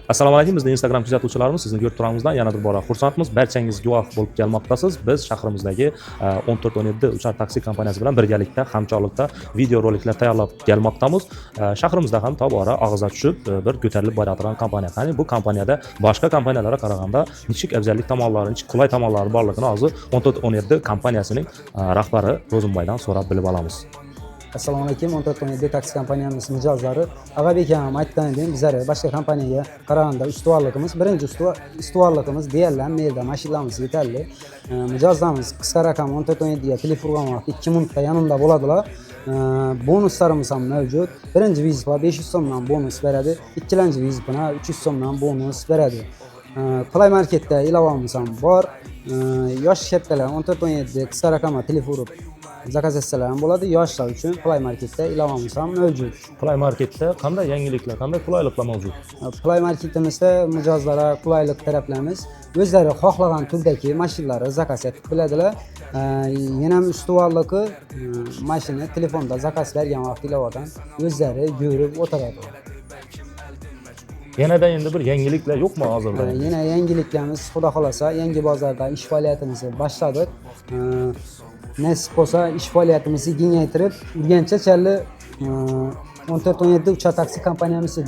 Assalomu alaykum, bizni Instagram kuzatuvchilarimiz, sizni ko'rib turamizdan yana bir bora xursandmiz. Barchangiz guvoh bo'lib kelmoqdasiz. Biz shahrimizdagi 1417 uchar taksi kompaniyasi bilan birgalikda, hamkorlikda video roliklar tayyorlab kelmoqdamiz. Shahrimizda ham tobora og'izga tushib, bir ko'tarilib borayotgan kompaniya. Qani, bu kompaniyada boshqa kompaniyalarga qaraganda nechuk afzallik tomonlari, nechuk qulay tomonlari borligini hozir 1417 kompaniyasining rahbari Ro'zimboydan so'rab bilib olamiz. Assalomu alaykum, 1417 taksi kompaniyamiz mijozlari. Ag'abek ham aytgan edim, bizlar boshqa kompaniyaga qaraganda ustuvorligimiz, birinchi ustuvorligimiz deyarli hamma yerda mashinalarimiz yetarli. Mijozlarimiz qisqa raqam 1417 ga telefon urgan vaqt 2 minutda yanında bo'ladilar. Bonuslarimiz ham mavjud. Birinchi vizitga 500 so'mdan bonus beradi, ikkilanchi vizitga 300 so'mdan bonus beradi. Play Marketda ilovamiz ham bor. Yosh kattalar 1417 qisqa raqamga telefon urib zakaz etsalar ham bo'ladi. Yoshlar uchun Play Marketda ilovamiz ham mavjud. Play Marketda qanday yangiliklar, qanday qulayliklar mavjud? Play Marketimizda mijozlarga qulaylik taraflarimiz, o'zlari xohlagan turdagi mashinalarni zakaz etib biladilar. Yana ham ustuvorligi, mashina telefonda zakaz bergan vaqt ilovadan o'zlari ko'rib o'tiradi. Yanada endi bir yangiliklar yo'qmi hozirda? Yana yangiliklarimiz, xudo xohlasa, yangi bozorda ish faoliyatimizni boshladik. Nasib bo'lsa, ish faoliyatimizni kengaytirib, Urganchga challi 1417 uchar taksi kompaniyamizni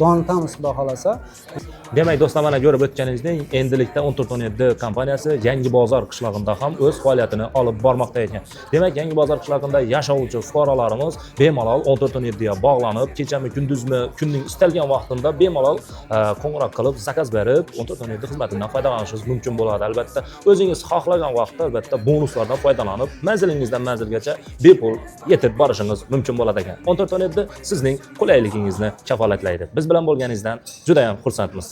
donitamiz, xudo xohlasa. Demak, do'stlar, mana ko'rib o'tganingizdek, endilikda 1417 kompaniyasi Yangi bozor qishlog'ida ham o'z faoliyatini olib bormoqda ekan. Demak, Yangi bozor qishlog'ida yashovchi fuqarolarimiz bemalol 1417 ga bog'lanib, kechami, kunduzmi, kunning istalgan vaqtida bemalol qo'ng'iroq qilib, zakaz berib, 1417 xizmatidan foydalanishingiz mumkin bo'ladi. Albatta, o'zingiz xohlagan vaqtda, albatta, bonuslardan foydalanib, manzilingizdan manzilgacha bepul yetib borishingiz mumkin bo'ladi ekan. 1417 sizning qulayligingizni kafolatlaydi. Biz bilan bo'lganingizdan juda ham xursandmiz.